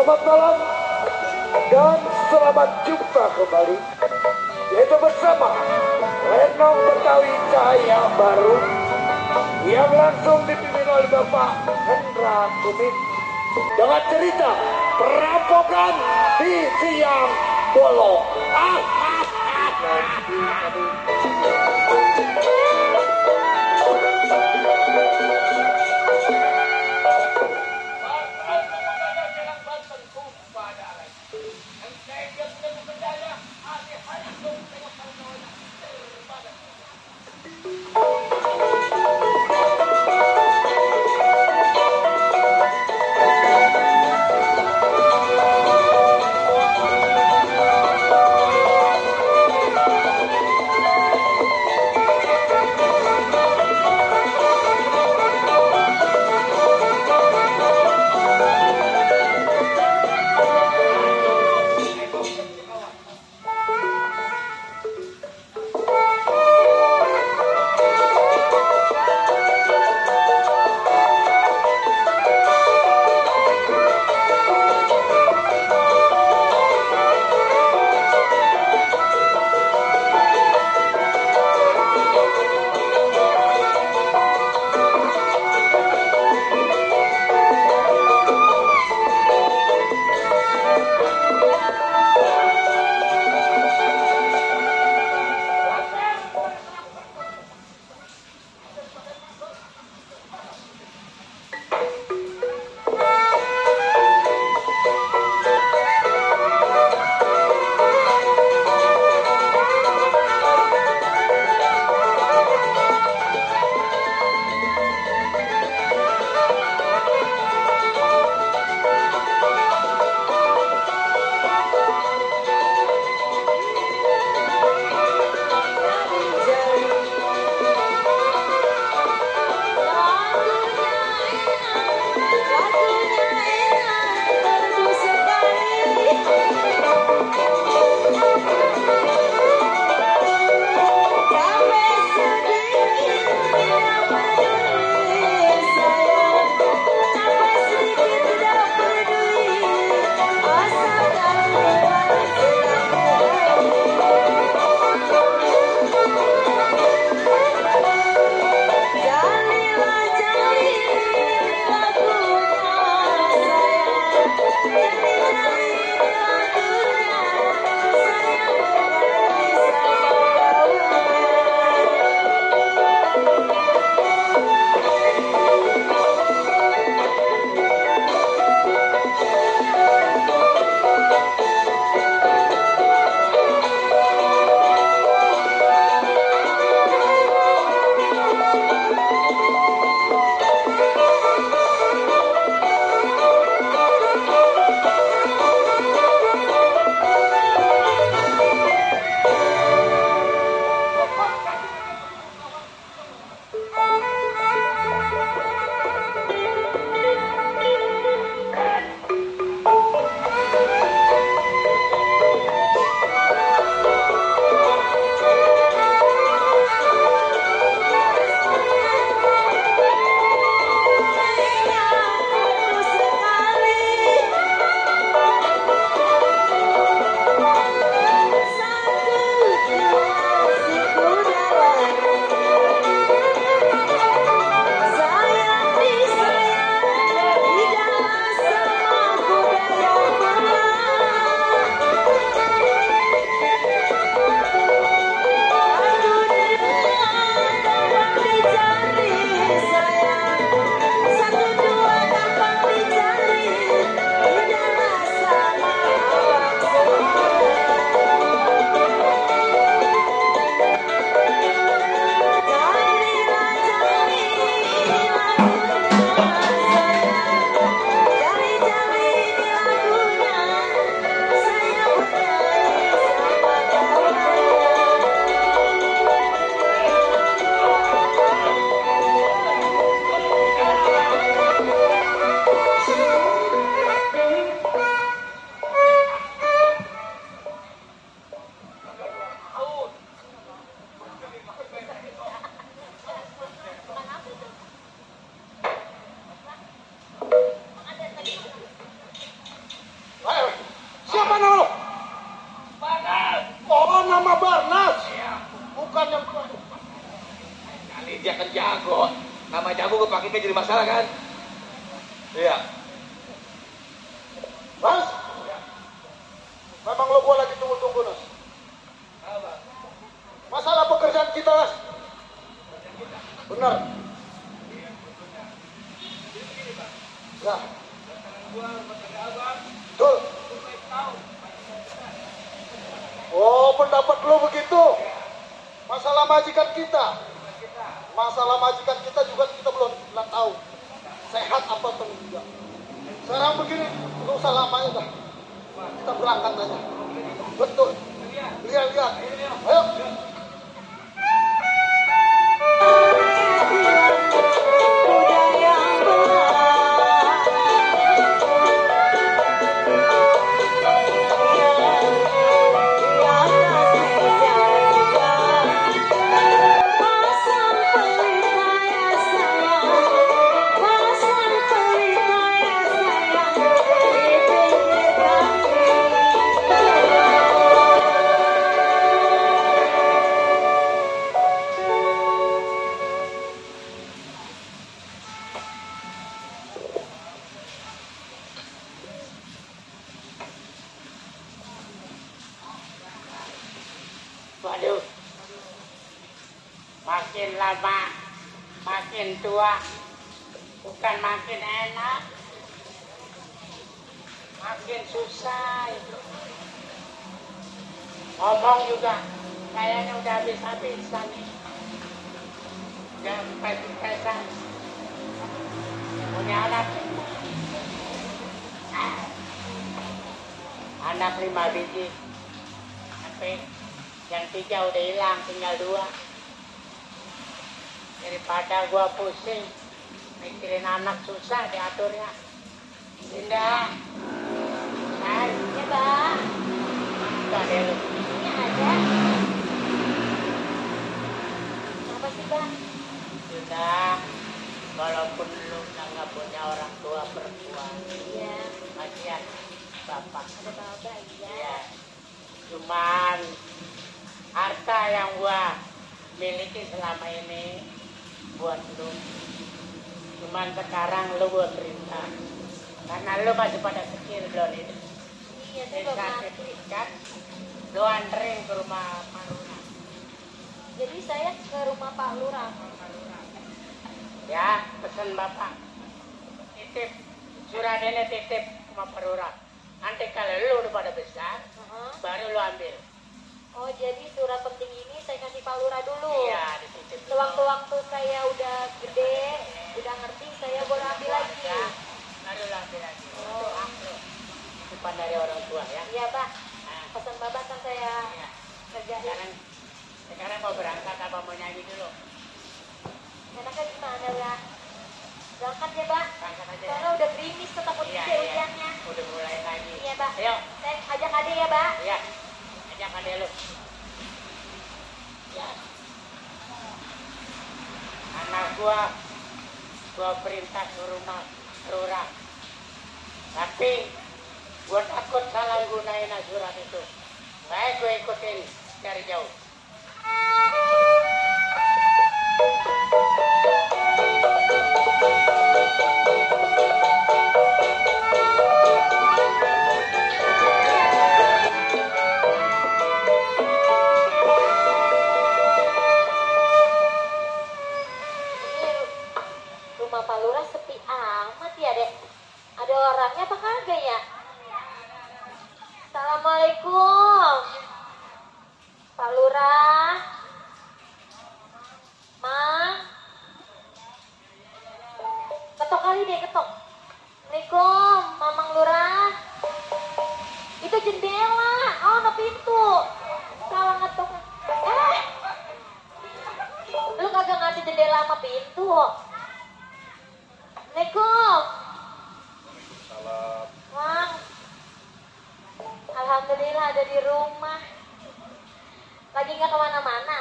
Selamat malam dan selamat jumpa kembali, yaitu bersama Lenong Betawi Cahaya Baru yang langsung dipimpin oleh Bapak Hendra Kumit dengan cerita perampokan di siang bolong. kok. Nama jago gue pakainya jadi masalah kan? Iya. Mas, memang lo gua lagi tunggu-tunggu, Nas. Masalah pekerjaan kita, Nas. Benar. Ya. Betul. Oh, pendapat lo begitu. Masalah majikan kita. Masalah majikan kita juga kita belum tahu sehat apa atau tidak. Sekarang begini, nggak usah lamanya dah. Kita berangkat aja. Betul. Lihat. Ayo. Waduh, makin lama, makin tua, bukan makin enak, makin susah. Ngomong juga, kayaknya udah habis-habisan nih. Udah pes-pesan. Punya anak. Anak 5 biji. Sampai yang 3 udah hilang, tinggal 2. Daripada gua pusing mikirin anak susah diaturnya. Dinda, hai, ya bang. Tuh ada lu. Ini ada. Apa sih bang? Sudah, walaupun lu nggak punya orang tua perempuan, iya, masih bapak. Ada bapak, iya. Cuman harta yang gua miliki selama ini buat lu. Cuman sekarang lu gua perintah, karena lu masih pada kecil belum ini. Iya, saya mati. Kan? Lu anterin ke rumah Pak Lurah. Jadi saya ke rumah Pak Lurah. Ya, pesan bapak. Titip, Suradene titip rumah Pak Lurah. Nanti kalau lu udah pada besar, baru lu ambil. Oh, jadi surat penting ini saya kasih Pak Lurah dulu. Iya, dititip. Sewaktu-waktu saya udah gede, udah ngerti, saya boleh ambil lagi. Ya, baru lu ambil lagi. Itu hak lu. Depan dari orang tua ya. Iya, Pak. Nah, Pesan Bapak kan saya ya. kerjain. Sekarang mau berangkat apa mau nyanyi dulu? Enaknya gimana, Pak? Berangkat ya, Pak. Berangkat aja. Soalnya udah gerimis, ketakut Iya, juga hujannya. Udah mulai lagi. Iya, Pak. Ayo. Saya ajak adik ya, Pak. Iya. Ajak adek lu. Ya. Anak gua perintah ke rumah Lurah. Tapi gua takut salah gunain surat itu. Baik gua ikutin dari jauh. Rumah Pak Lurah sepi amat ya, Dek. Ada orangnya apa kagak ya? Assalamualaikum. Pak Lurah. Mang. Ketok kali deh, ketok. Assalamualaikum, Mamang Lurah. Itu jendela. Oh, no pintu. Salah ngetok. Lu kagak ngasih jendela sama pintu. Assalamualaikum. Salam. Mang. Alhamdulillah ada di rumah. Lagi nggak kemana-mana?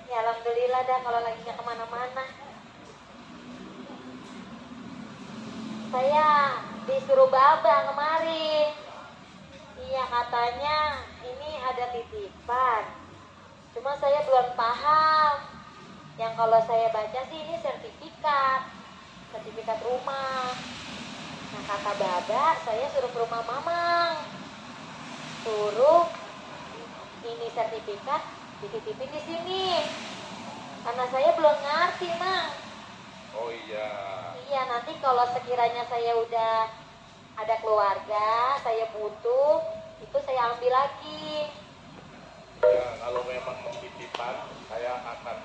Ya alhamdulillah dah kalau lagi nggak kemana-mana. Saya disuruh Baba kemarin. Iya katanya ini ada titipan. Cuma saya belum paham. Yang kalau saya baca sih ini sertifikat rumah. Nah kata Baba, saya suruh ke rumah Mamang, suruh ini sertifikat dititipin di sini. Karena saya belum ngerti, Mang. Oh iya. Iya, nanti kalau sekiranya saya udah ada keluarga, saya butuh, itu saya ambil lagi. Ya, kalau memang titipan, saya akan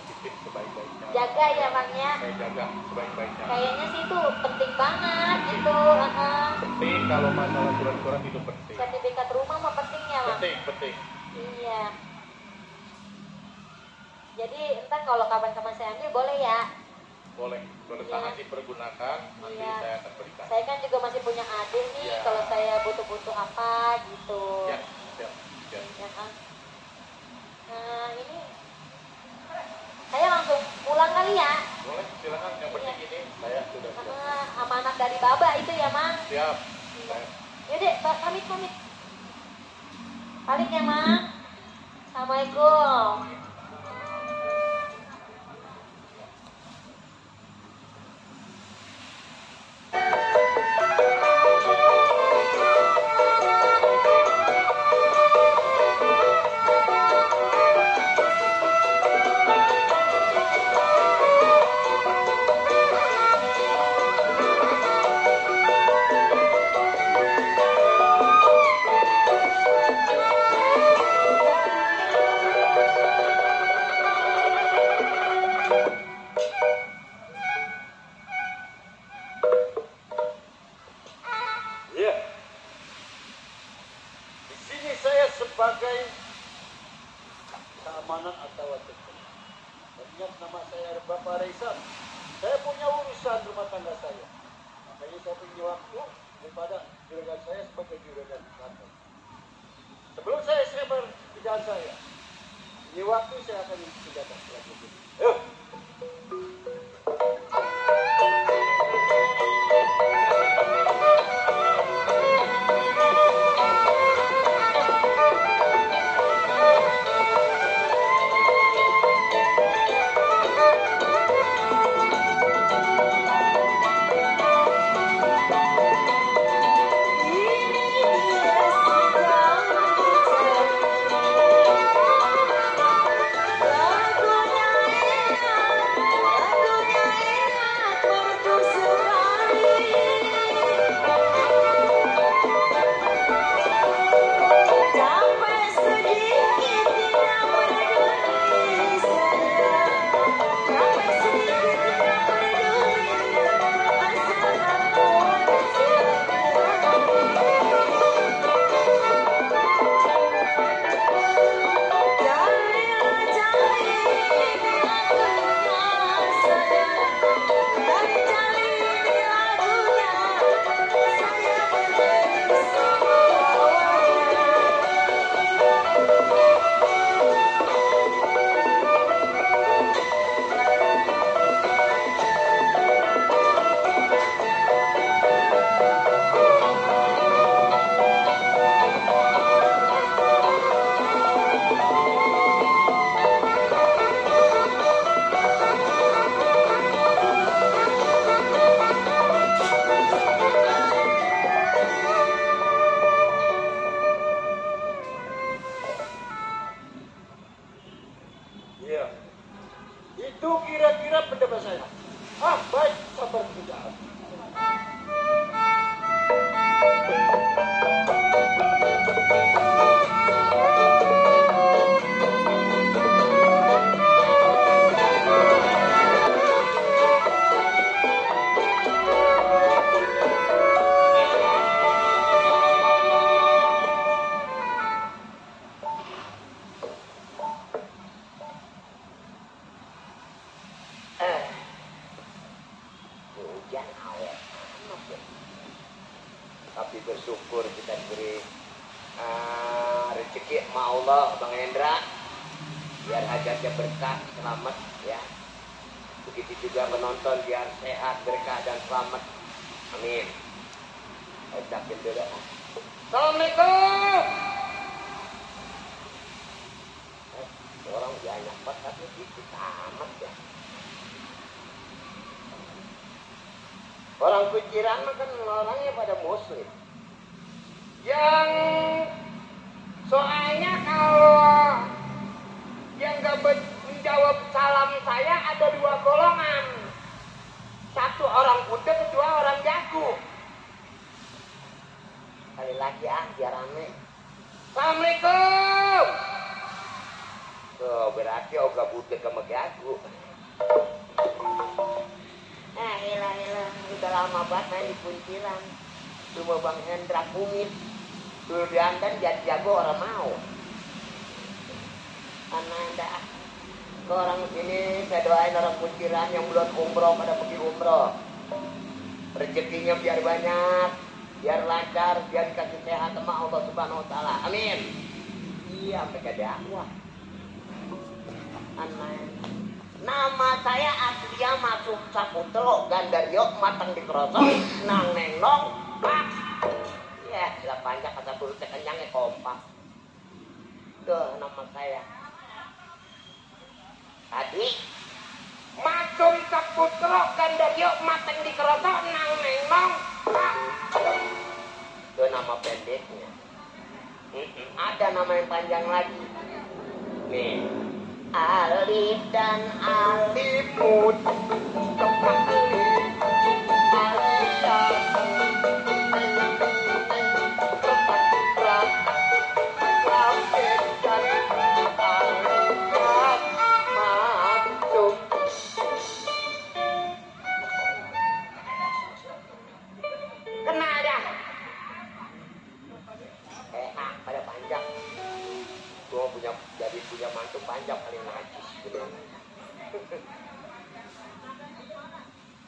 titip sebaik-baiknya. Jaga ya, Mang ya. Saya jaga sebaik-baiknya. Kayaknya sih itu penting banget gitu. Penting kalau masalah surat-surat itu penting. Sertifikat rumah mah penting ya, Mang. Penting. Iya. Jadi entar kalau kapan-kapan saya ambil boleh ya? Boleh sangat dipergunakan, nanti Iya. saya akan berikan. Saya kan juga masih punya adik nih, Iya. kalau saya butuh-butuh apa gitu. Ya, siap. Ya kan? Nah ini saya langsung pulang kali ya. Boleh, silakan. Yang penting ini saya sudah siap. Amanat dari Baba itu ya, Mang. Siap. Yaudah, pamit. Balik ya, Mang. Assalamualaikum. Iya. Di sini saya sebagai keamanan atau wadah. Ingat nama saya Bapak Rizal. Saya punya urusan rumah tangga saya. Makanya saya punya waktu daripada juragan saya sebagai juragan kantor. Sebelum saya sebar kerjaan saya, ini waktu saya akan mengerjakan lagi. Ayo. Iya. Itu kira-kira pendapat saya. Baik, sabar kerjaan. Hujan awet amat ya. Tapi bersyukur kita diberi rezeki sama Allah, Bang Hendra, biar hajatnya berkah, selamat ya. Begitu juga penonton biar sehat, berkah dan selamat. Amin. Ucapin dulu. Assalamualaikum. orang banyak banget tapi dikit amat ya. Orang kunciran mah kan orangnya pada muslim. Yang soalnya kalau yang gak menjawab salam saya ada dua golongan. Satu orang buta, kedua orang jago. Kali lagi biar rame. Assalamualaikum. Tuh berarti oga buta sama jago. Elah, udah lama banget main di kunciran. Cuma Bang Hendra kumit. Dulu diantar jadi jago orang mau. Karena anda Ke orang sini saya doain orang kunciran yang belum umroh pada pergi umroh. Rezekinya biar banyak, biar lancar, biar dikasih sehat sama Allah Subhanahu wa taala. Amin. Iya, mereka dakwah. nama saya Aslia Masuk Saputro Gandario Matang dikerosok nang neng nong pak. Ya, gila panjang kata dulu kenyangnya kompak. Tuh nama saya. Tadi Macum Saputro Gandario Matang dikerosok nang neng nong pak. itu nama pendeknya. Ada nama yang panjang lagi. Nih. Alif dan Alimut Kenal dah. Pada panjang. Gua punya mantu panjang paling najis.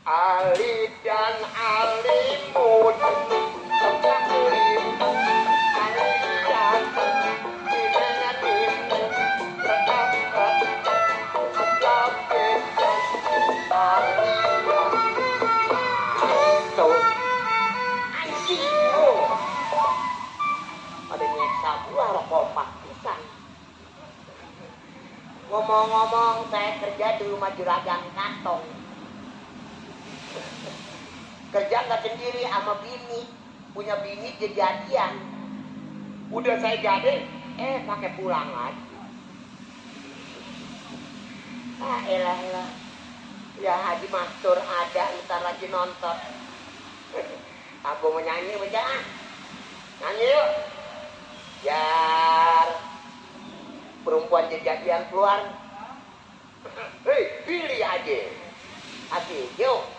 Ali dan Alimut ngomong-ngomong saya kerja di rumah juragan kantong. kerja nggak sendiri sama bini, punya bini kejadian. Udah saya gade, pakai pulang lagi. Elah. Ya Haji Mastur ada, ntar lagi nonton. Aku mau nyanyi jangan. Nyanyi yuk. Biar perempuan kejadian keluar. Hei, pilih aja. Asik, yuk.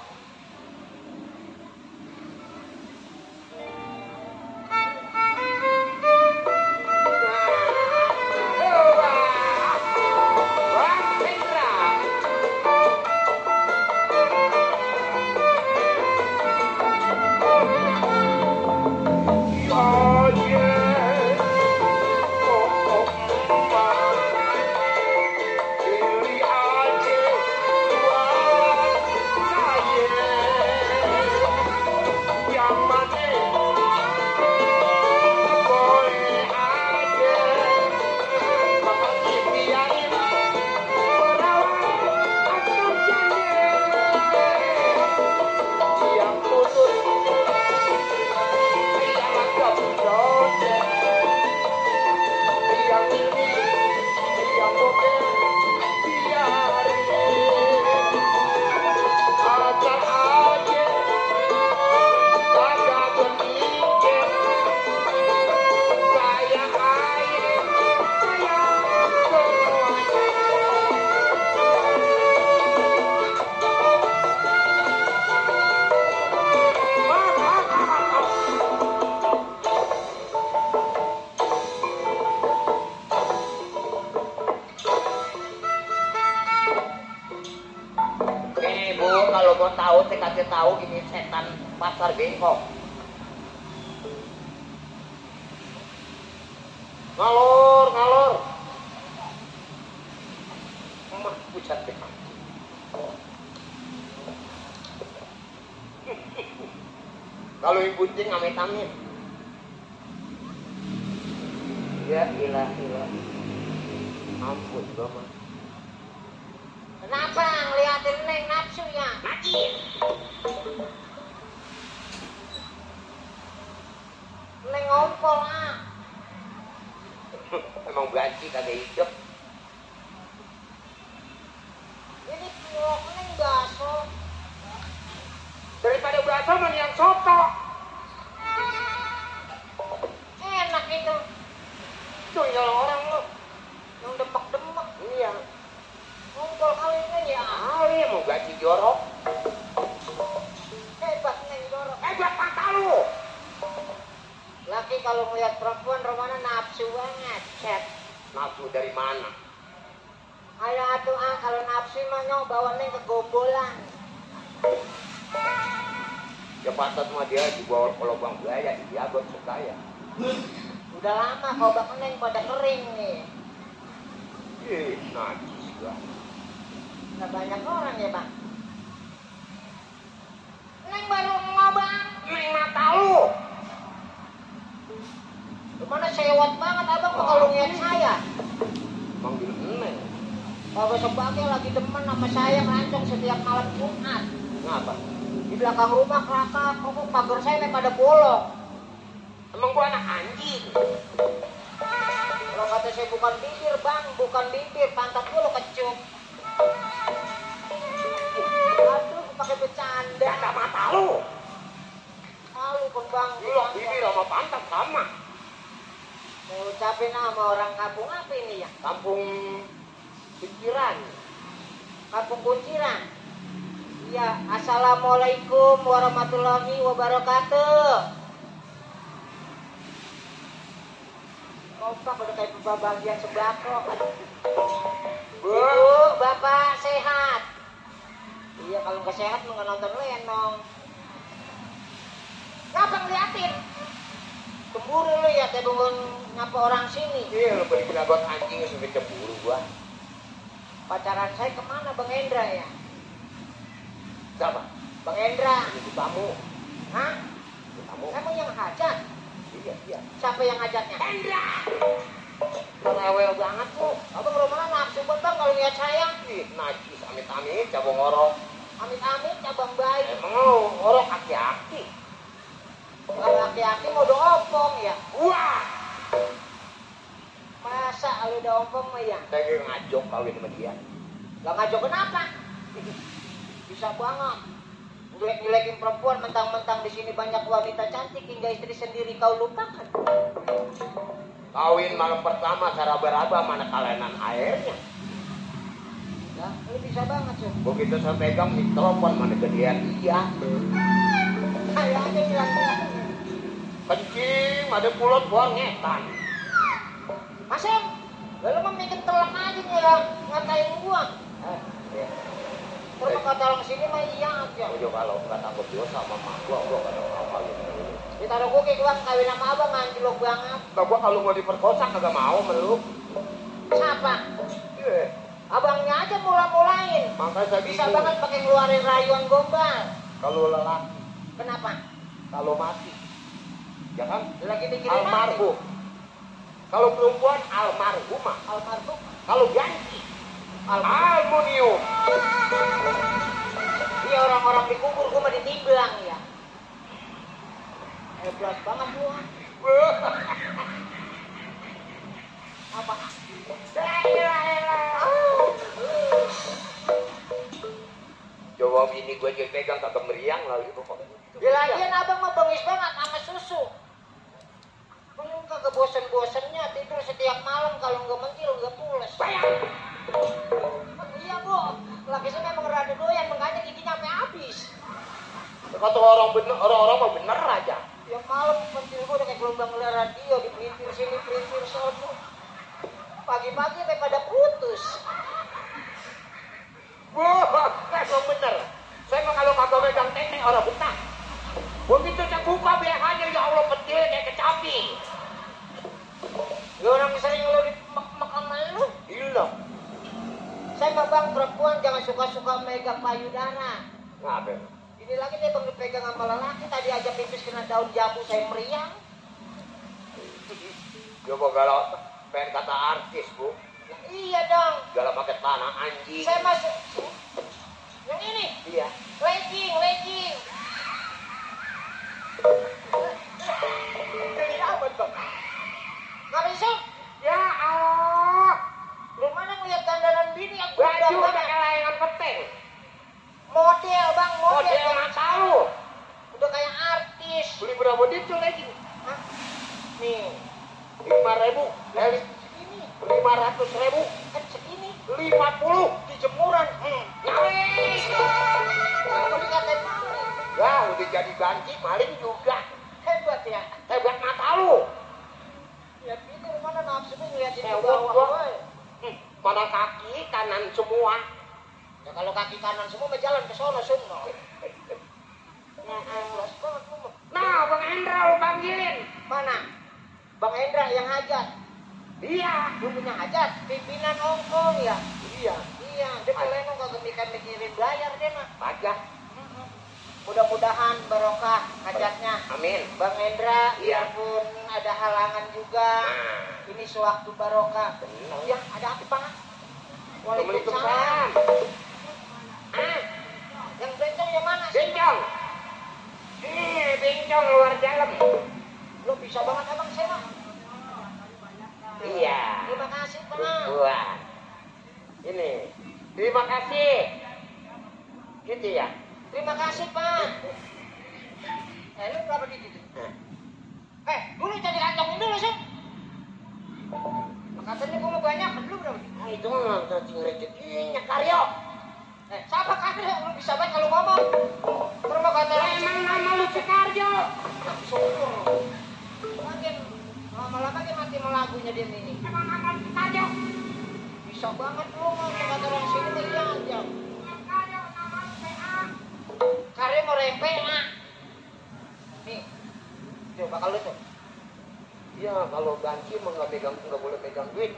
Tahu ini setan pasar bengkok. Ngalor. Emah pucat deh. Kalau yang bunting amit-amit. Ya ilah. Ampun juga mah. Kenapa ngeliatin Neng nafsu ya? Najis. Neng ngompol ah. Emang gaji kagak hidup. Ini pilok Neng bakso. Daripada bakso mendingan soto. Enak itu. Itu nyolong orang lu. Yang demek-demek. Iya. Ngompol kali Neng ya. Kali mau gaji jorok. Hebat Neng dorong. Buat mata lu. Laki kalau ngeliat perempuan Romana nafsu banget. Chat. Nafsu dari mana? Ayo atuh ah kalau nafsu mah nyok bawa Neng ke gombolan. Ya pantas mah dia dibawa ke lubang buaya, dia buat sekaya. Udah lama kobak Neng pada kering nih. Ih, najis gua. Nggak banyak orang ya bang. Neng baru ngobang. Neng mata lu. Gimana sewot banget abang kok kalau ngeliat saya. Manggil Neng. Kalau sebagai lagi demen sama saya merancong setiap malam Jumat. Ngapa? Di belakang rumah kelakar, kok pagar saya memang pada bolong. Emang gua anak anjing. Kalau kata saya bukan bibir bang, bukan bibir, pantat gua lo kecup. Aduh, pakai bercanda. Ada mata lu. Malu kan bang. Lu bibir sama pantat sama. Saya ucapin sama orang kampung apa ini ya? Kampung pikiran. Kampung Kunciran. Iya, assalamualaikum warahmatullahi wabarakatuh. Kompak udah kayak bagian sembako. Ibu, bapak sehat. Iya, kalau nggak sehat lu nggak nonton lenong. Ngapa ngeliatin? Cemburu lu ya, teh bangun ngapa orang sini. Iya, lu beli kinagot anjing sampai cemburu gua. Pacaran saya kemana Bang Hendra ya? Siapa? Bang Hendra. Itu tamu. Hah? Itu tamu. Emang yang hajat? Iya. Siapa yang ngajatnya? Hendra. Rewel banget tuh. Abang Romana nafsu banget bang kalau lihat saya. Ih, najis amit-amit cabang ngorok. Amit-amit cabang baik. Emang lu ngorok aki-aki. Kalau laki-laki mau opong ya. Wah. Masa lu udah opong mah ya? Saya ngajok kawin sama dia. Gak ngajak kenapa? Bisa banget. Jelek-jelekin perempuan mentang-mentang di sini banyak wanita cantik hingga istri sendiri kau lupakan. Kawin malam pertama saraba-raba mana kalenan airnya. Ya, lu bisa banget tuh. Begitu saya pegang di telepon mana gedean iya. Kayak aja bilang Kencing, ada pulut gua ngetan. Mas Em, lu mah mikir telak aja nih ya, ngatain gua. Ya. Terus kata orang sini mah iya aja. Gua kalau nggak takut dosa sama mak gua nggak ada apa gitu. Ditaruh gua kayak gua kawin sama abang anjlok banget. Nah, gua kalau mau diperkosa kagak mau meluk. Siapa? Iya. Abangnya aja mula-mulain. Makanya saya Bisa bingung. banget pakai ngeluarin rayuan gombal. Kalau lelaki, Kenapa? kalau mati, ya kan? Lagi mikirin Almarhum. Kalau perempuan almarhumah. Almarhum. Kalau ganti aluminium. Iya orang-orang dikubur gua mah ditimbang ya. Hebat banget gua. Apa? Coba bini gue jadi pegang kagak meriang lagi pokoknya. Ya lagian abang mah bengis banget sama susu. Lu kagak bosen-bosennya tidur setiap malam kalau nggak mentil nggak pules. Bayang. Iya gua, laki saya memang rada doyan makanya giginya sampai habis. Kata orang-orang mah bener aja. Tiap malam mentil gua udah kayak gelombang radio dipelintir sini pelintir sono. Pagi-pagi sampai pada putus. Wah, emang bener. Saya mah kalau kagak megang teknik orang betah. Begitu saya buka BH-nya, ya Allah petil kayak kecapi. Lu orang sering lu dimek-mek sama lu. Hilang. Saya mah bang perempuan jangan suka-suka megang payudara. Ngapain? Ini lagi dia bang dipegang sama lelaki tadi aja pipis kena daun jambu saya meriang. Coba kalau pengen kata artis, Bu. Iya dong. Segala pakai tanah anjing. Saya masuk. Yang ini. Iya. Legging. Ini apa bang? Nggak bisa. Ya Allah. Lu mana ngeliat dandanan bini yang Baju udah kayak layangan peteng. Model bang, Model mata lu. Udah kayak artis. Beli berapa itu lagi? Hah? Nih. 5.000. Elit. Segini. 500.000. Kan segini. 50. Di jemuran. Nyari. Kenapa dikatain maling? Ya udah jadi ganti maling juga. Hebat ya. Hebat mata lu. Lihat ini mana nafsunya ngeliatin ke Sewot bawah. gua. woy. Mana kaki kanan semua. Ya kalau kaki kanan semua mah jalan ke sono semua. Jelas banget lu mah. Nah, Bang Hendra lu panggilin. Mana? Bang Hendra yang hajat. Iya. Lu punya hajat, pimpinan Hongkong ya. Iya. Iya, dia pelenong kagak mikirin bayar dia mah. Pajak. Mudah-mudahan barokah hajatnya. Amin. Bang Hendra, Iya. biarpun ada halangan juga, Nah. ini sewaktu barokah. Benar. Ya, ada apa? Waalaikumsalam. Yang bencong yang mana sih? Bencong. Bencong luar dalam. Lo bisa banget emang saya mah. Iya. Terima kasih Pak. Buat. Ini. Terima kasih. Gitu ya. Terima kasih Pak. Lu berapa di situ? Dulu jadi kantongin dulu sih. Katanya gua mau banyak, lu berapa? Nah, itu mah nanti rezekinya Karyo. Siapa Karyo? Lu bisa banget kalau ngomong. Terima kata Emang nama lu Cikarjo. syukur. Makin lama-lama dia mati melagunya dia ini. Emang nama lu Cikarjo. Bisa banget lu mah kata orang sini mah iya aja. Karyo nama lu PA. Karyo mau rempe ah. Nih. Coba kalau tuh. Iya, kalau ganti mah nggak boleh megang duit.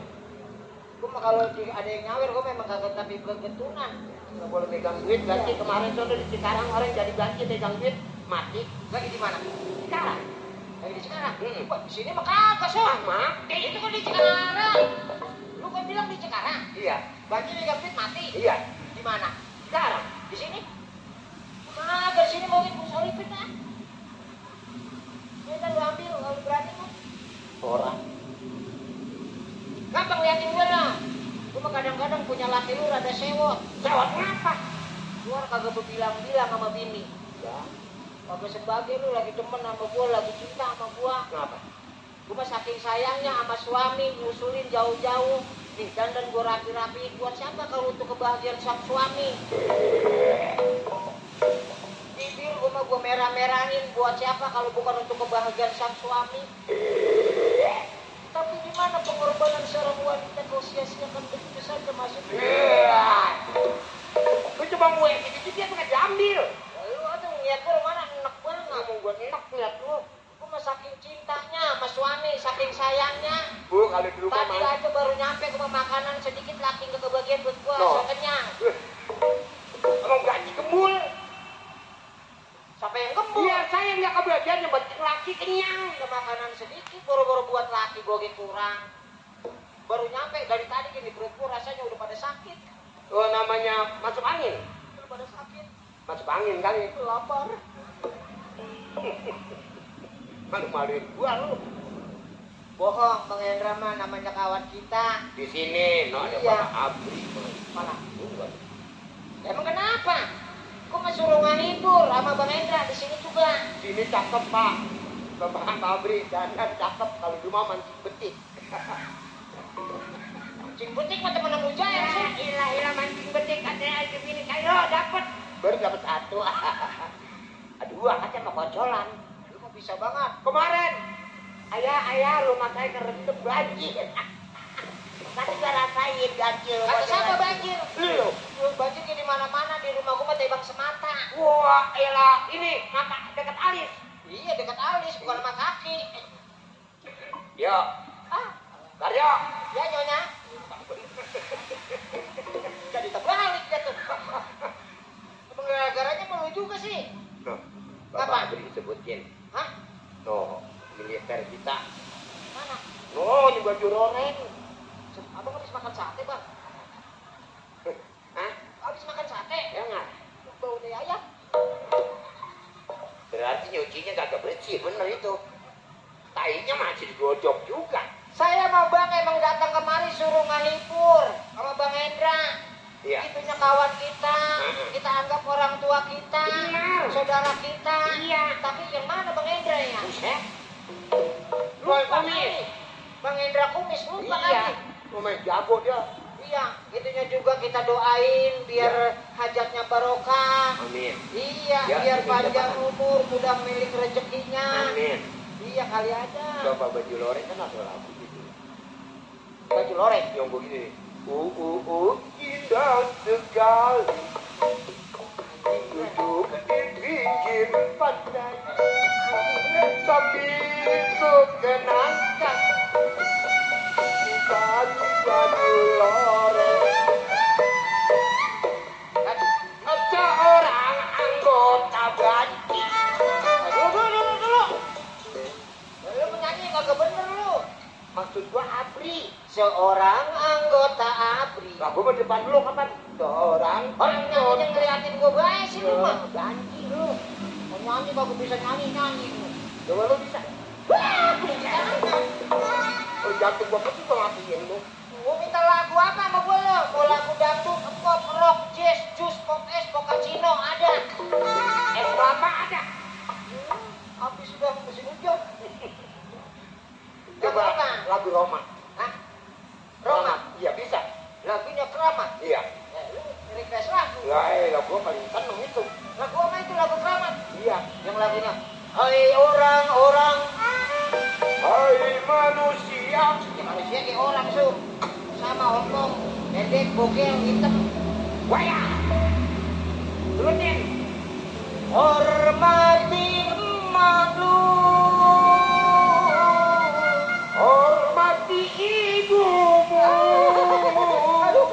Gua mah kalau ada yang nyawer gua memang kagak tapi kegetunan. Nggak boleh megang duit. Ganti kemarin tuh di Cikarang orang jadi ganti megang duit mati. Lagi di mana? Cikarang. Lagi di Cikarang. Hmm. Wah, di sini mah kagak sih. Mati. Itu kan di Cikarang. Lu kan bilang di Cikarang. Iya. Banci megang duit mati. Iya. Di mana? Cikarang. Di sini? Kagak, di sini mau gitu solipin ah. Ini kan lu ambil kalau berani kan. Orang. Gampang liatin gue dah. Gue mah kadang-kadang punya laki lu rada sewot. Sewot ngapa? Luar kagak berbilang-bilang sama bini. Ya. Kagak sebagai lu lagi temen sama gue, lagi cinta sama gue. Kenapa? Gue mah saking sayangnya sama suami, ngusulin jauh-jauh. Nih, dandan gue rapi-rapi. Buat siapa kalau untuk kebahagiaan sang suami? Bibir gue mah gue merah-merahin. Buat siapa kalau bukan untuk kebahagiaan sang suami? Tapi di mana pengorbanan seorang wanita kau sia-siakan begitu saja masuk? Lu coba gue gitu dia tuh diambil. Lu ada ngeliat gue mana enak banget. Ngomong gue enak lihat lu. Gue mah saking cintanya sama suami, saking sayangnya. Bu, kalau di rumah Tadi aja baru nyampe ke makanan sedikit laki nggak kebagian buat gua, No. so kenyang. Emang gaji kembul. Siapa yang gembul? Iya, saya nggak kebagian yang penting laki kenyang. Ke makanan sedikit, boro-boro buat laki goge kurang. Baru nyampe dari tadi gini perut gua rasanya udah pada sakit. Oh, namanya masuk angin. Udah pada sakit, Masuk angin kali. lapar. Malu-maluin gua lu. Bohong, Bang Hendra mah namanya kawan kita. Di sini, no ada Iya. Bapak Abri. Mana? Enggak. Emang kenapa? Gua mah suruh ngahibur sama Bang Hendra di sini juga. Sini cakep Pak. Bapak Abri dan cakep kalau di rumah mancing betik. Cing butik mah temen yang mujair sih. Ilah mancing betik katanya aja gini kayo dapet. Baru dapat satu. Aduh, aja mau kocolan. Lu kok bisa banget? Kemarin ayah rumah saya kerentum banjir. Nanti gua rasain banjir. Kata siapa banjir? Lu. Banjir di mana-mana di rumah gua mah tebang semata. Wah, elah ini mata dekat alis. Iya dekat alis bukan sama kaki. Yo, Ah, Karyo. ya nyonya. Jadi terbalik dia tuh. Emang gara-garanya malu juga sih. Tuh, Apa? Bapak Abri disebutin. Hah? Tuh, militer kita. Mana? Oh, ini baju roren. Abang habis makan sate bang. Hah? Habis makan sate. Ya nggak? Baunya ayam. Berarti nyucinya kagak bersih, bener itu. Tainya masih digodok juga. Saya sama bang emang datang kemari suruh ngehibur sama bang Hendra. Iya. Itunya kawan kita, kita anggap orang tua kita, Benar. saudara kita. Iya. Tapi yang mana bang Hendra ya? Buset. Lupa Kumis. kali. Bang Hendra Kumis lupa Iya. kali. Lumayan jago dia. Iya, itunya juga kita doain biar hajatnya barokah. Amin. Iya, Ya, biar amin, panjang ya, Pak. umur, mudah milik rezekinya. Amin. Iya kali aja. Bapak baju loreng kan ada lagu gitu. Baju loreng. Yang begini. Indah sekali. Duduk di pinggir pantai. Sambil ku kenangkan. Di baju loreng. Ada orang anggota banci. Dulu. Lu menyanyi kagak bener lu. Maksud gua abri. Seorang anggota ABRI. Lah gua mau depan dulu kapan? Seorang Orang nyanyi yang ngeliatin gua baik sih lu mah. banci lu. Mau nyanyi kagak bisa nyanyi lu. Coba lu bisa. Wah, bisa. Oh jantung gua pasti gua matiin lu. Gua minta lagu apa sama gua lo? Mau lagu dangdut, pop, rock, jazz, jus, pop es, cappuccino ada. Es kelapa ada. Habis sudah musim hujan. Coba Lagu apa? lagu Roma. Hah? Roma? Iya bisa. Lagunya Keramat. Iya. Lu request lagu. Lah gua paling seneng itu. Lagu apa itu lagu Keramat? Iya. Yang lagunya hai orang-orang. Hai manusia. Ya manusia kayak orang su. Sama omong, pendek, bogel, hitam. Waya. Turunin. Hormati makhluk. Hormati ibumu. Aduh.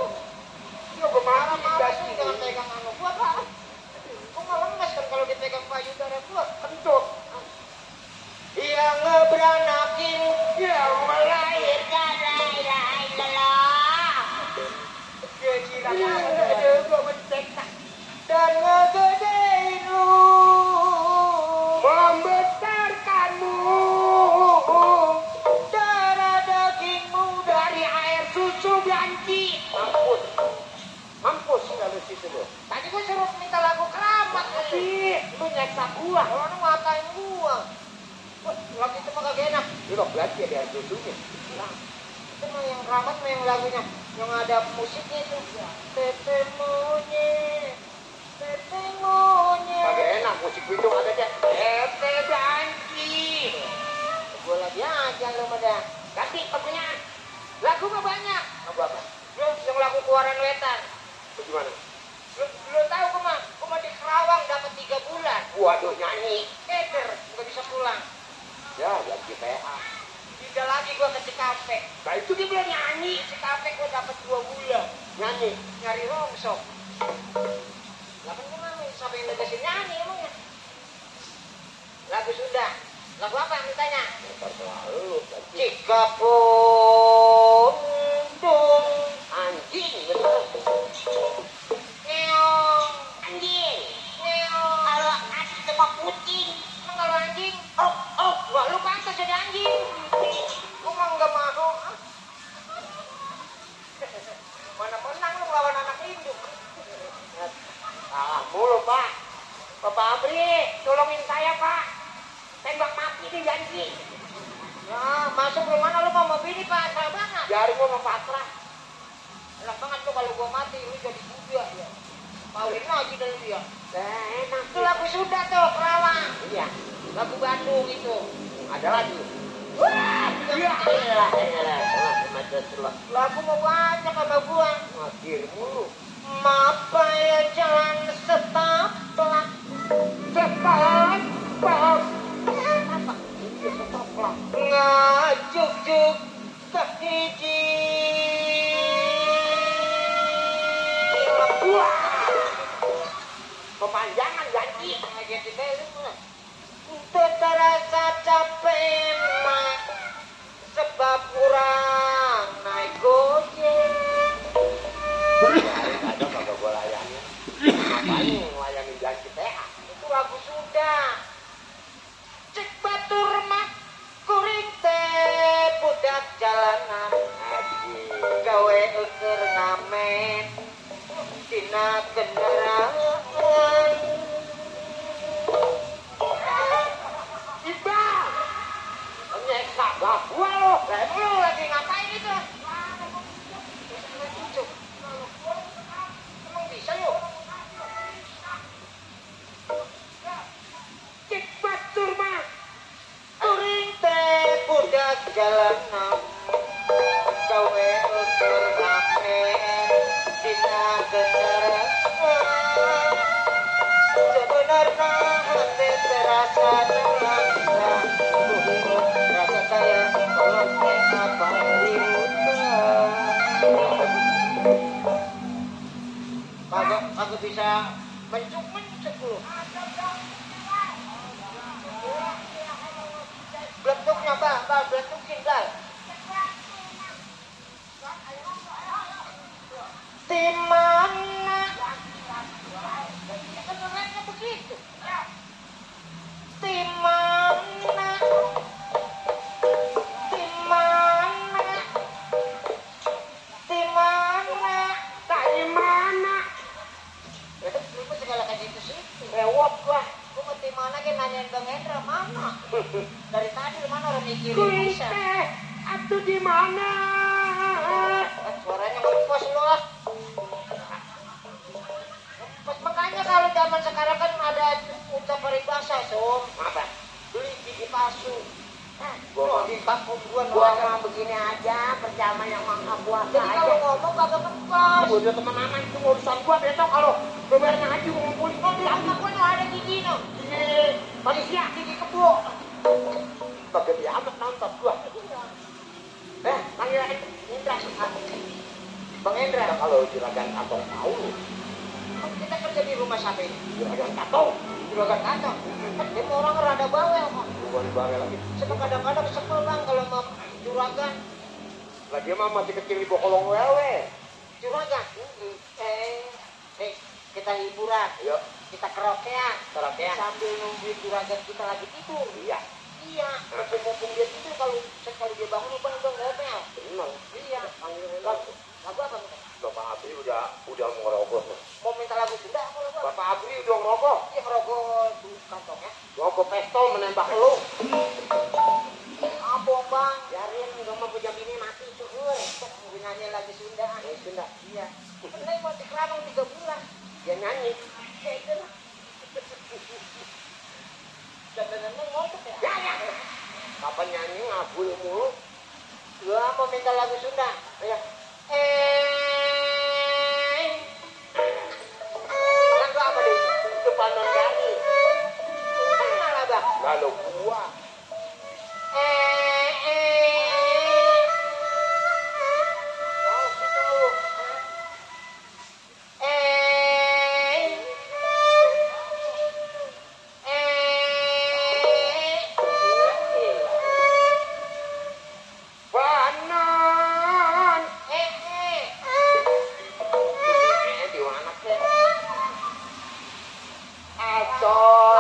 Ya gimana Marah sih jangan pegang anu gua pak. Gua malah lemes kan kalau dipegang payudara gua. Kentut. Yang ngeberanakin Yang melahirkan Aduh, gua mencetak dan ngegedein lu. membesarkanmu Darah dagingmu dari air susu banci. Mampus kalau situ lo. Tadi gua suruh minta lagu Keramat Ih, lu nyeksa gua. Orang ngatain gua. Wah, lagu itu mah kagak enak. Lu lo berarti ada air susunya. Nah, itu mah yang Keramat mah yang lagunya yang ada musiknya itu. Tete monyet, tete monyet. Kagak enak musik itu ada deh. Tete banci. Gua lagi aja lu pada. Ganti lagunya. Lagu mah banyak. Lagu apa? Lu yang lagu keluaran wetan. Bagaimana? Lu tahu gua mah di Kerawang dapat 3 bulan. Waduh nyanyi. Keder, nggak bisa pulang. Ya, ganti PA. Tidak lagi gua ke Cikampek. Nah itu dia bilang nyanyi. Cikampek gua dapat 2 bulan. Nyanyi. Nyari rongsok. Lah kan gua mah sampai yang negesin nyanyi emangnya. Lagu sudah. Lagu apa yang ditanya? Ntar selalu ganti. Jika pundung Anjing bener. ngeong Anjing. ngeong. Kalau anjing sama kucing. Emang kalau anjing? Oh, Wah lu pantas jadi anjing. Gua mah nggak mau. Mana menang lu lawan anak induk. salah mulu Pak. Bapak Abri, tolongin saya Pak. Tembak mati nih janji. Ya, masuk belum mana lu mau bini Pak, salah banget. Jari gua mau pasrah. Enak banget tuh kalau gua mati, lu jadi budak ya. Kawin lagi dari dia. Nah, enak. Itu lagu sudah tuh, Kerawang. Iya. Lagu Bandung itu. Ada lagi. Wah, Iya. Elah. lagu mau banyak sama gua. Makir mulu. Mapa ya jalan setaplak. Cepat, Pak. Apa? Iya, setoplak. Ngajuk-juk kehiji. Wah. Kepanjangan janji. Terasa capek mak sebab kurang naik gojek. Nah, gua lo. Lah emang lu lagi ngapain itu? Emang bisa lu? Cek batur mah. Kuring teh budak jalanan. Gawe ukur ngamen dina kendaraan. Sebenarnya hati terasa jelata. Rasa saya kalau apa diutang. Kagak bisa mencuk lu. Beletuknya bang, beletukin bang. Di mana? Sebenarnya begitu. Di mana? Di mana? Di mana? Tak di mana? Lu kok segala kayak gitu sih? Rewot gua. Gua mau di mana kan nanyain Bang Hendra mana? Dari tadi lu mana orang mikirin bisa. Atuh di mana? Suaranya ngepos lu ah. Makanya kalau zaman sekarang kan ada ucap peribahasa, Som. Apa? Beli gigi palsu. Gua di kampung gua mah begini aja, percama yang mangga buah. Jadi kalau ngomong kagak ngepas. Gua udah teman anak itu urusan gua besok kalau bebernya ngaji gua ngumpulin. Oh, di rumah gua tuh ada gigi no. Gigi manusia, gigi kebo. Kagak diamat nonton gua. Panggil Indra. Bang Indra. Kalau juragan Katong tahu lu. Kita kerja di rumah siapa ini? Juragan Katong. Juragan Katong. Dia orang rada bawel kok. Bukan bawel lagi. Saya kadang-kadang sebel bang kalau mau juragan. Lah dia mah masih kecil di bokolong wewe. Juragan. Kita hiburan. Yuk. Kita karaokean. Karaokean. Sambil nungguin juragan kita lagi tidur. Iya. Iya. Mumpung dia tidur kalau dia bangun bang ngomel. Benar. Iya. Panggilin lagu. Lagu apa nih? Bapak Abri udah mau ngerokok. Mau minta lagu Sunda apa lagu? Bapak Abri udah ngerokok. Iya ngerokok di kantong ya. Ngerokok pistol menembak lu. Apa bang? Biarin gak mau punya bini mati itu. Nyanyi lagi Sunda. Sunda. Iya. Ini mau dikeramang 3 bulan. Dia nyanyi. Ya itu lah. Dan ngomong ya. Ya. Kapan nyanyi ngabul mulu? Gua mau minta lagu Sunda. Ya. Lagu apa deh? Itu panon nyanyi. Kan malah bang. Lalu gua. Oh gitu. Panon. Di mana sih? Acol.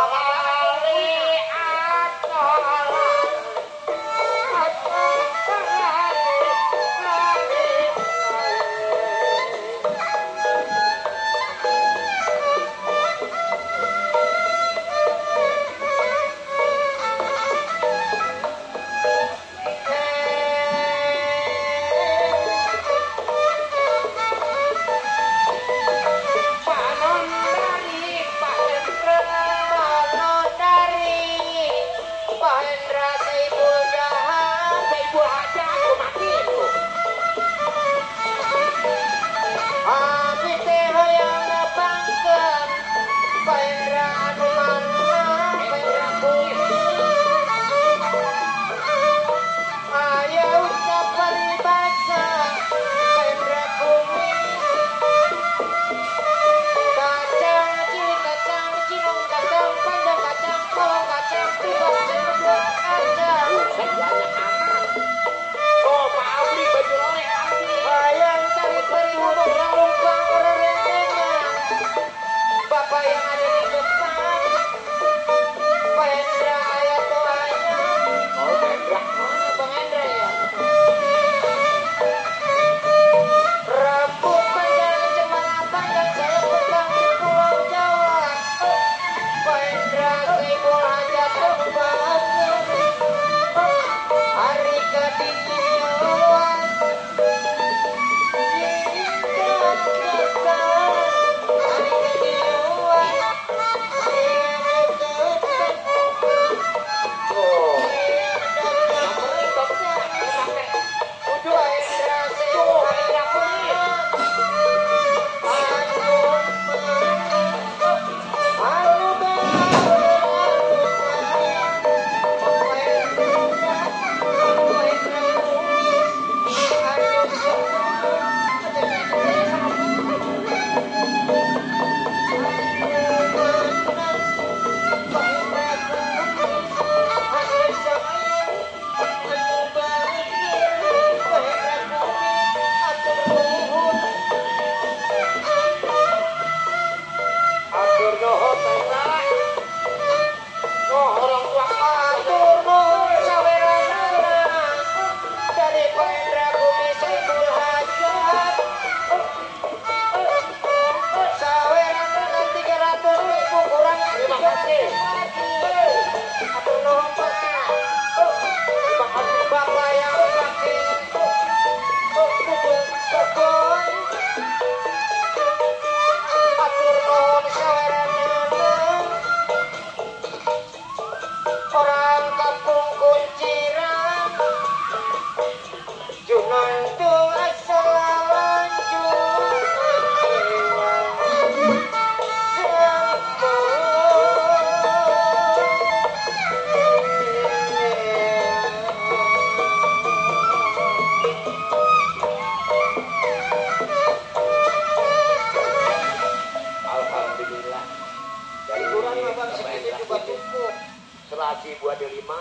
kasih buah delima.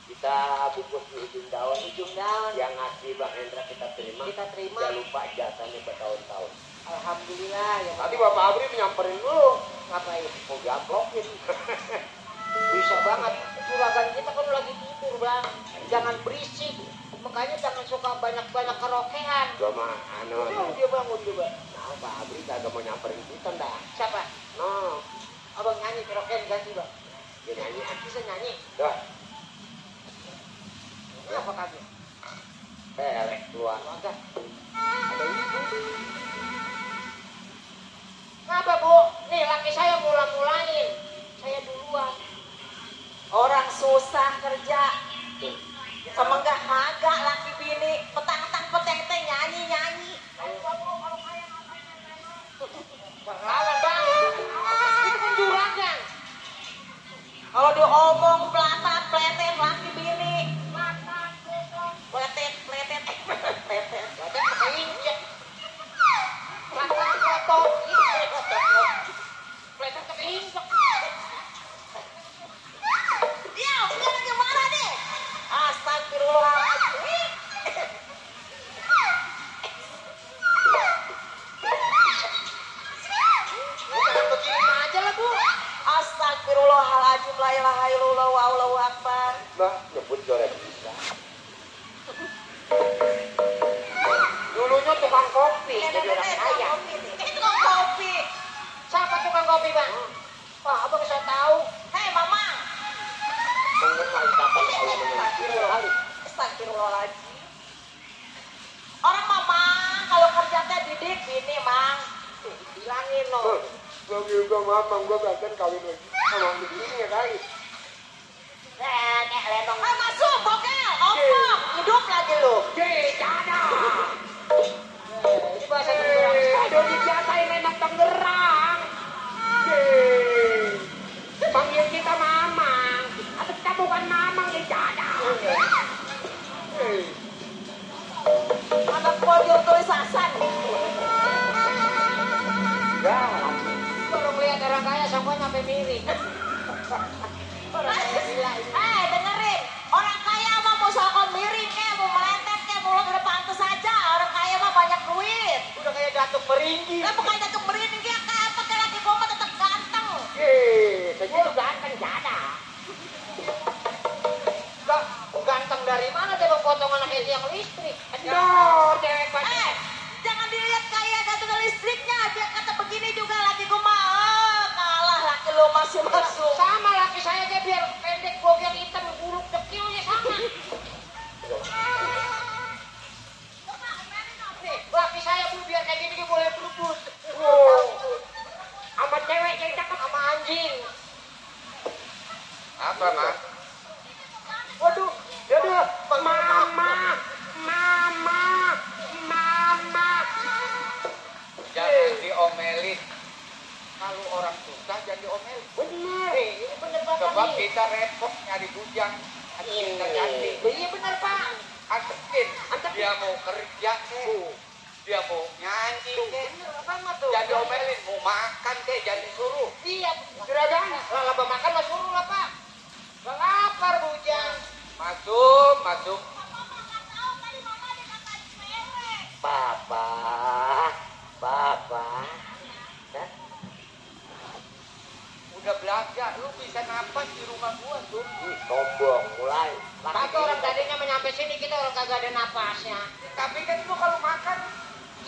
Kita bungkus di ujung daun. Ujung daun. Yang ngasih Bang Hendra kita terima. Kita terima. Jangan lupa jasanya bertahun-tahun. Alhamdulillah ya. Nanti Bapak Abri menyamperin dulu. Ngapain? Mau diamplokin. Bisa banget. Juragan kita kan lagi tidur bang. Jangan berisik. Makanya jangan suka banyak-banyak kerokean. Gua mah Udah dia bangun juga. Nah, Pak Abri kagak mau nyamperin kita dah. Siapa? Nah, Abang nyanyi kerokean ganti bang. dia nyanyi. Bisa nyanyi. Dah, Apa kagak? pelek keluar. Kagak. Ada ibu. Kenapa bu? Nih laki saya mula-mulain. Saya duluan. Orang susah kerja. Sama enggak kagak laki bini. Petang-tang peteng-teng nyanyi-nyanyi. Perlawan bang. Itu kan juragan. Kalau diomong pelatat, pletet, laki bini. Pletet, pletet, pletet, pletet, keinjek. Pletet, kotor, pletet, keinjek. Dia, bukan lagi marah deh. Astagfirullahaladzim. Jangan begini aja lah bu. Astagfirullahaladzim, la ilaha illallah, wallahu akbar. Nah, nyebut coret bisa. Dulunya tukang kopi, jadi orang kaya. Tukang kopi. Siapa tukang kopi bang? Wah, abang saya tahu. Hei mamang. Mengenai kapan Allah mengenai. Astagfirullahaladzim. Orang mamang kalau kerja teh didik bini mang. Bilangin loh. Gua juga mamang, gua bahkan kawin lagi. Mamang begini ya kali. Nenek lenong. Masuk bogel, omong. Hidup lagi lu. Jada. Ini bahasa Tangerang. Aduh dijatain enak Tangerang. Panggil kita mamang. Atau kita bukan mamang di jada. Anak pojok tulisasan. Ya, Baru melihat orang kaya semuanya sampai miring. Orang kaya gila ini. Dengerin. Orang kaya mah mau sokong miring kayak mau meletet kayak mau udah pantas aja. Orang kaya mah banyak duit. Udah kayak Datuk Meringgi. Lah bukan Datuk Meringgi kayak apa kayak laki gua mah tetap ganteng. Gua ganteng jada. Lah, ganteng dari mana dia potongan anak yang listrik? Cewek banyak. Jangan dilihat kayak gantungan listriknya. Dia kata begini juga laki gua mah. Kalah laki lo masih masuk. Sama laki saya aja biar pendek bogel hitam buruk dekilnya sama. Nih, laki saya bu biar kayak gini boleh berebut. Sama cewek yang cakep sama anjing. Apa, Mak? Waduh, yaudah, mama. Jangan diomelin. Kalau orang susah jangan diomelin. Bener, ini bener Bapak Sebab nih. kita repot nyari bujang. Kita ganti. Iya bener Pak. Antepin. Antepin. Dia mau kerja kek. Dia mau nyanyi kek. Bener banget tuh. Jangan diomelin. Mau makan kek jangan disuruh. Iya, juragan. Lah lapar makan mah suruh lah Pak. Gak lapar bujang. Masuk. Papa. Hah? Udah belajar. Lu bisa napas di rumah gua tuh. Sombong, mulai. Kata orang tadinya menyampe sini kita orang kagak ada napasnya. Tapi kan lu kalau makan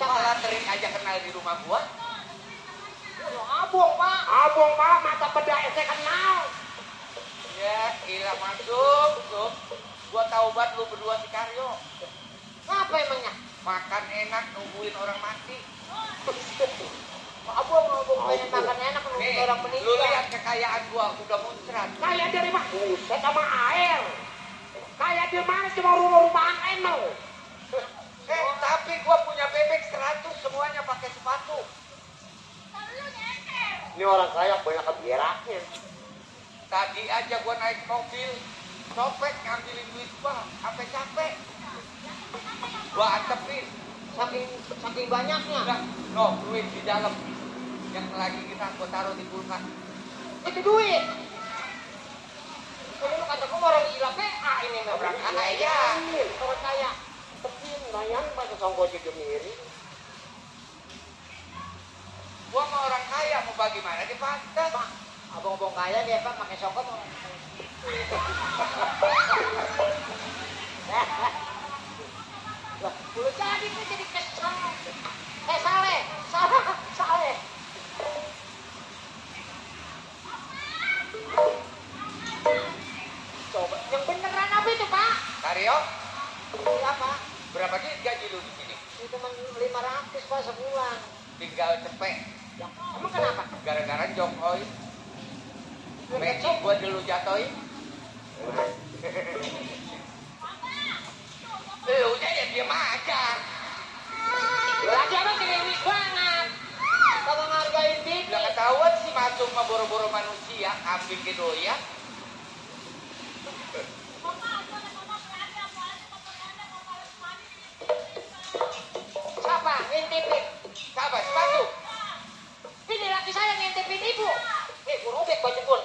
malah terik aja kenal di rumah gua. Abong Pak, mata bedak saya kenal. Ya, gila masuk. Gua tahu banget lu berdua si Karyo. Apa emangnya? Makan enak nungguin orang mati. Abong pengen makan enak nungguin Nih, orang lu meninggal. lihat kekayaan gua udah muncrat. Kaya dari mana? Buset sama air. Kaya di mana cuma rumah-rumah emel. Tapi gua punya bebek 100 semuanya pakai sepatu. Ini orang kaya banyak keberaknya. Tadi aja gua naik mobil, copet ngambilin duit gua, sampai capek. Gua antepin. Saking banyaknya. Udah, no, duit di dalam. Yang lagi kita gua taruh di kulkas. Itu duit. kaya. Orang kaya. Tepin, layan pada songko juga miring. Gua mau orang kaya mau bagaimana di pantas. Pak, abang-abang kaya dia Pak pakai songkok. Lah, boleh jadi tuh jadi kesal. Saleh. Coba yang beneran apa itu Pak? Karyo, Iya Pak. berapa duit gaji lu di sini? Itu cuma 500 Pak sebulan. Tinggal cepet. Ya, emang kenapa? Gara-gara Jokowi. Messi gua dulu jatoin. Lu ya diam aja. Lagi apa gerimis banget? Kagak ngargain diri. Udah ketahuan sih masuk sama boro-boro manusia, ambil gitu ya. Siapa? Ngintipin. Siapa? Sepatu? Ini laki saya ngintipin ibu. Gue robek baju pun.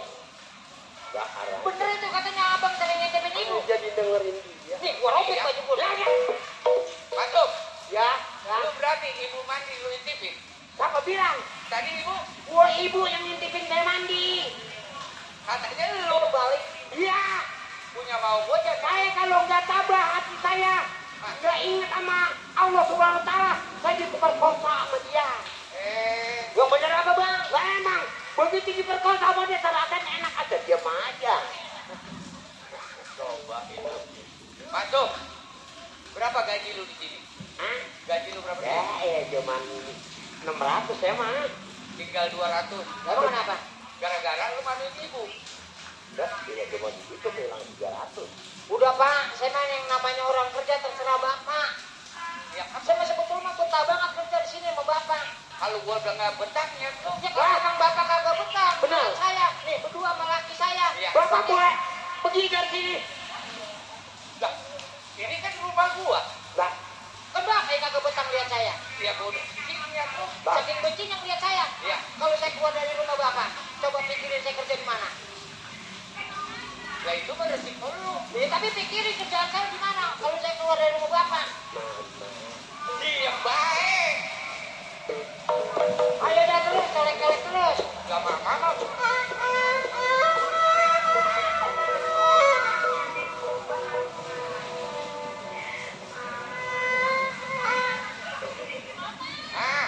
Gak arah. Bener itu katanya abang sering ngintipin ibu. Jadi dengerin dia. Nih, gue robek baju pun. Masuk. Ya. Lu berani ibu mandi lu intipin? Siapa bilang? Tadi ibu Gue ibu yang ngintipin saya mandi. katanya lu Balik. Iya. punya mau gua jadi. Saya kalau nggak tabah hati saya, nggak ingat sama Allah Subhanahu Wa Taala, saya diperkosa sama dia. Yang bener apa bang? Lah emang begitu diperkosa sama dia ternyata enak aja diam aja. Coba itu. Masuk. Berapa gaji lu di sini? Hah? Gaji lu berapa? Ya cuman 600 ya mah. Tinggal 200. Emang kenapa? Gara-gara lu mandiin ibu. Udah, dia cuma itu bilang 300. Udah pak, saya mah yang namanya orang kerja terserah bapak. Ya kan Saya masih betul mah betah banget kerja di sini sama bapak. kalau gua udah nggak betahnya tuh. Ya kalau emang bapak kagak betah, Benar. saya nih berdua sama laki saya. Iya. Bapak boleh pergi dari sini. Lah, ini kan rumah gua. Lah, Kan bapak yang kagak betah lihat saya. Ya bodoh. Ini ya tuh. Saking bencinya lihat saya. Iya. Kalau saya keluar dari rumah bapak, coba pikirin saya kerja di mana. Lah itu mah resiko lu. Ya, tapi pikirin kerjaan saya di mana kalau saya keluar dari rumah bapak. Diam baik. Ayo dah terus, colek-colek terus. Gak mama. Ah,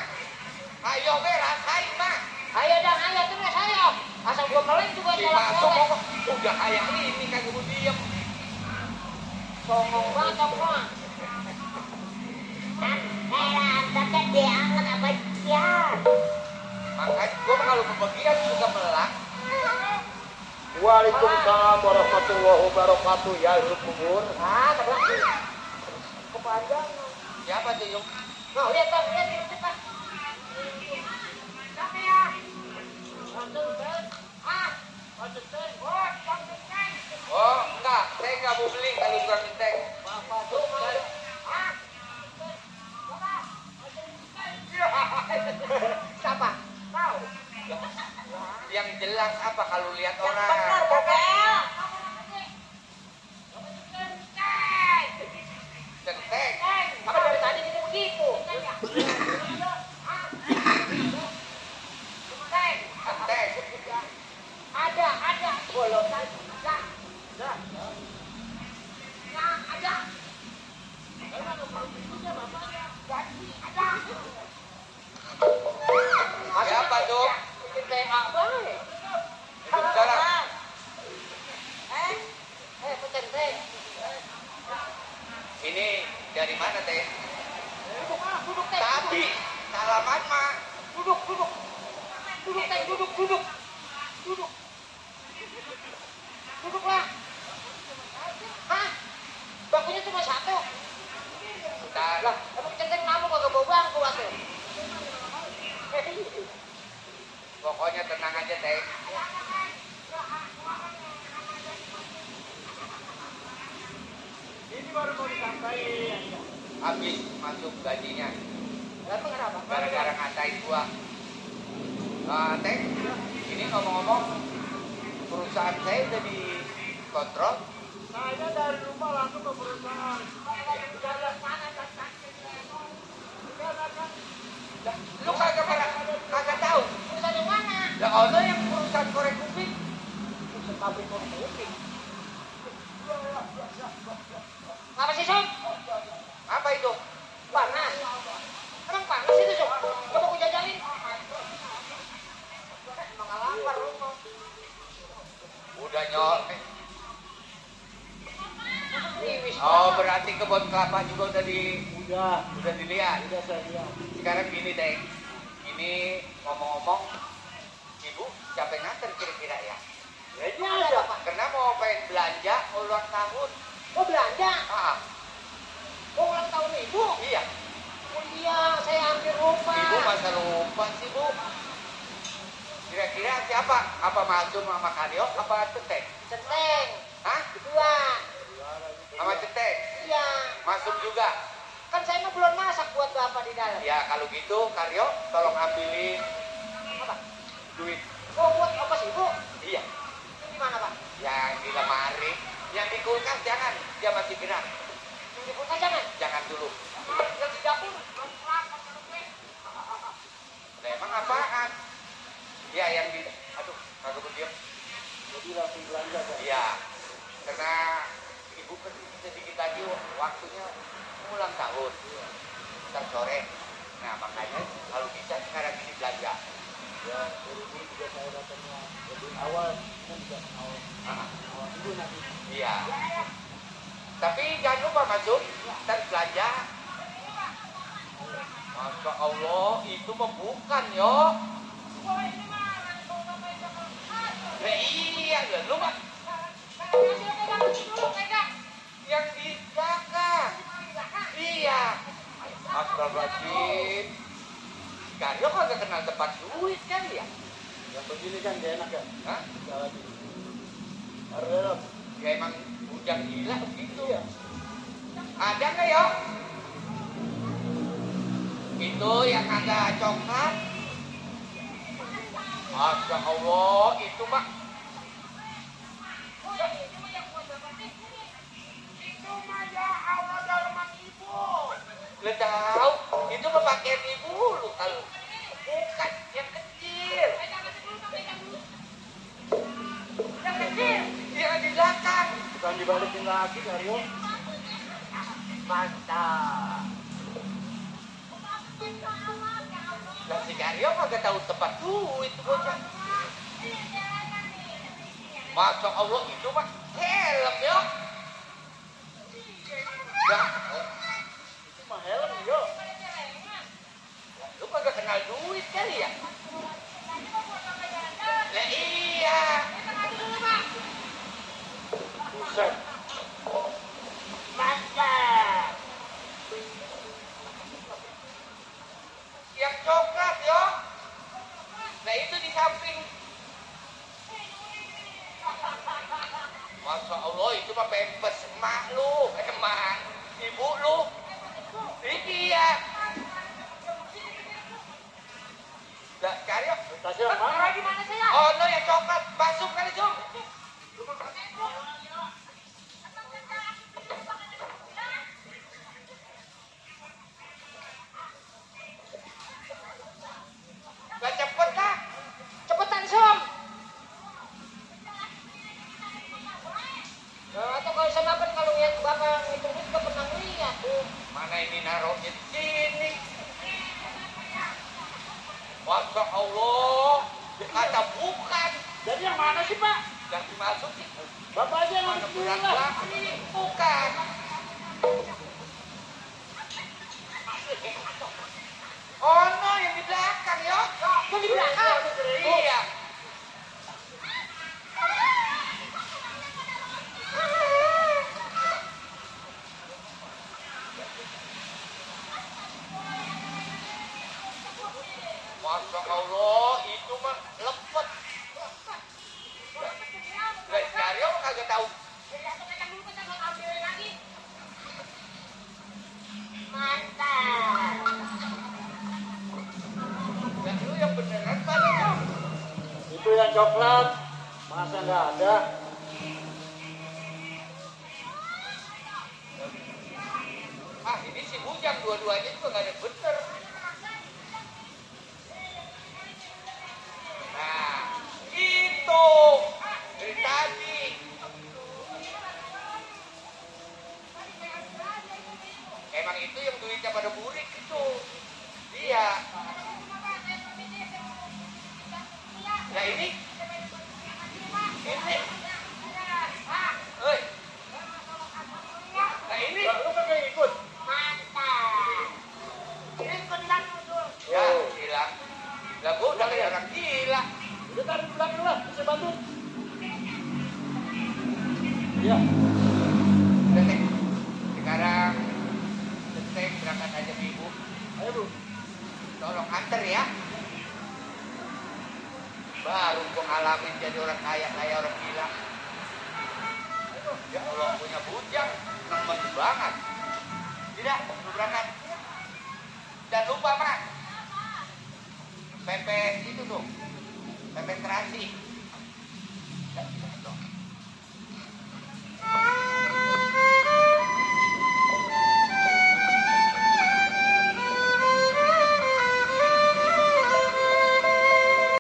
ayo be rasain mah. Ayo dah, ayo terus, ayo. Asal gua meleng juga Masuk colek-colek. kok udah kayak ini kagak mau diem. Songong banget semua. Tapi dia anget apa ya? Makanya gua kalau kebagian juga melak. Waalaikumsalam warahmatullahi wabarakatuh. Ya kubur. Ah, terbang. Kepanjangan. Siapa tuh Yung? Nah, lihat bang, lihat di depan. Siapa ya? Konsen. Ah, konsen. Oh, konsen. Oh enggak, saya nggak mau beli kalau bukan mintek. Bapak tuh mau. Ah. Siapa? Tahu. Yang jelas apa kalau lihat Yang orang? benar, Bobel. Centeng. Apa dari tadi ini begitu? Centeng. Ada. Bolong. Ada. Siapa tuh? PTA baik. Salam. Pencen teh. Ini dari mana teh? Duduk teh. Tadi salaman mah. Duduk. Duduk teh, duduk. Duduklah. Hah? Bangkunya cuma satu. Bentar. Lah, emang centeng kamu kagak bawa bangku atuh. Pokoknya tenang aja teh. Ini baru mau disampaikan. Habis masuk gajinya. Emang kenapa? Gara-gara ngatain gua. Teh, ini ngomong-ngomong perusahaan saya udah dikontrol. Saya dari rumah langsung ke perusahaan. Lu kagak tahu. Perusahaan yang mana? Ya ono yang perusahaan korek kuping. Perusahaan pabrik korek kuping. Apa sih, Sob? Apa itu? Panas. Emang panas itu, Sob? Coba aku jajalin. Emang lapar lu mau. Udah nyol. Iwis. Oh berarti kebun kelapa juga Udah dilihat. saya lihat. Sekarang gini deh. Ini ngomong-ngomong, ibu siapa yang nganter kira-kira ya? Ya ini aja. Karena mau pengen belanja ulang tahun. Oh, belanja. Ah, Oh, ulang tahun ibu. iya. Oh iya, saya hampir lupa. Ibu masa lupa sih bu. Kira-kira siapa? Apa Masum sama Karyo? Apa Cetek? Centeng. Hah? Kedua. Sama Cetek? Iya. Masum juga? Kan saya mah belum masak buat bapak di dalam. Ya kalau gitu Karyo tolong ambilin Apa? duit. Oh, buat apa sih, Bu? Iya. Itu di mana, Pak? Yang di lemari. Yang di kulkas jangan. Dia masih gerak. Yang di kulkas jangan. Jangan dulu. Yang di dapur. Nah, emang apaan? Ya yang di... Aduh, kagak berdiam. Jadi langsung belanja kan. Iya. Karena ibu kan sedikit lagi waktunya ulang tahun. Ntar sore. Nah makanya kalau bisa sekarang ini belanja. Ya, dari ini juga saya datangnya lebih awal, kan juga awal minggu nanti. Iya. Tapi jangan lupa masuk, ntar belanja. Masya Allah, itu mah bukan yo. Nah, iya, ya lu mah. Yang di belakang. Iya. Astagfirullahaladzim. Karyo kagak kenal tempat duit kan ya? Yang begini kan gak enak ya. Hah? Bisa lagi. Harus. Ya emang hujan gila begitu. Iya. Ada nggak ya? Itu yang ada coklat. Masya Allah, itu mah. Itu mah ya Allah dalaman ibu. Lu tahu, itu mah pakaian ibu lu kalau. Bukan yang kecil. Yang kecil, yang di belakang. Bukan dibalikin lagi Karyo. Mantap. Dan si Karyo kagak tahu tempat duit bocah. Masya Allah itu mah helm ya. Ya, Itu mah helm yo. lu kagak kenal duit kali ya? Ya iya. Buset. Mantap. Yang coklat yo. Nah itu di samping. Masya Allah itu mah pempes emak lu, emak ibu lu. Iya. Lah Karyo. Tasnya yang mana? Taruh di mana saya? Oh no yang coklat masuk kali Jom. Gak cepet kah? Cepetan, Som. Nah, atau kalau sama apa kalau yang bapak ngitung duit juga pernah lihat tuh. Mana ini naruhnya di sini? Masya Allah, kata bukan. Jadi yang mana sih Pak? Yang dimasukin. Bapak aja yang Mana harus bulan bilang. lagi? Bukan. Oh no, yang di belakang ya. Yang di belakang? Iya. Masya Allah, itu mah lepet. Lah, si Aryo kagak tahu. Mantap. Lah, lu yang beneran mana Jom? Itu yang coklat. Masa nggak ada? dua-duanya juga nggak ada yang bener. Nah, itu dari tadi. Emang itu yang duitnya pada burik itu. Iya. Nah ini. Hei. Nah ini. Lu kan kayak ikut. Ya, hilang. Lah gua udah kayak orang gila. Udah tarik ke belakang lah, bisa bantu. Iya. Udah, Teh. Sekarang Teh berangkat aja ke Ibu. Ayo, Bu. Tolong anter ya. Baru gua ngalamin jadi orang kaya kayak orang gila. Ya Allah, punya bujang nemen banget. Tidak, lu berangkat. Dan lupa, Mas. Pepes itu tuh. Pepes terasi.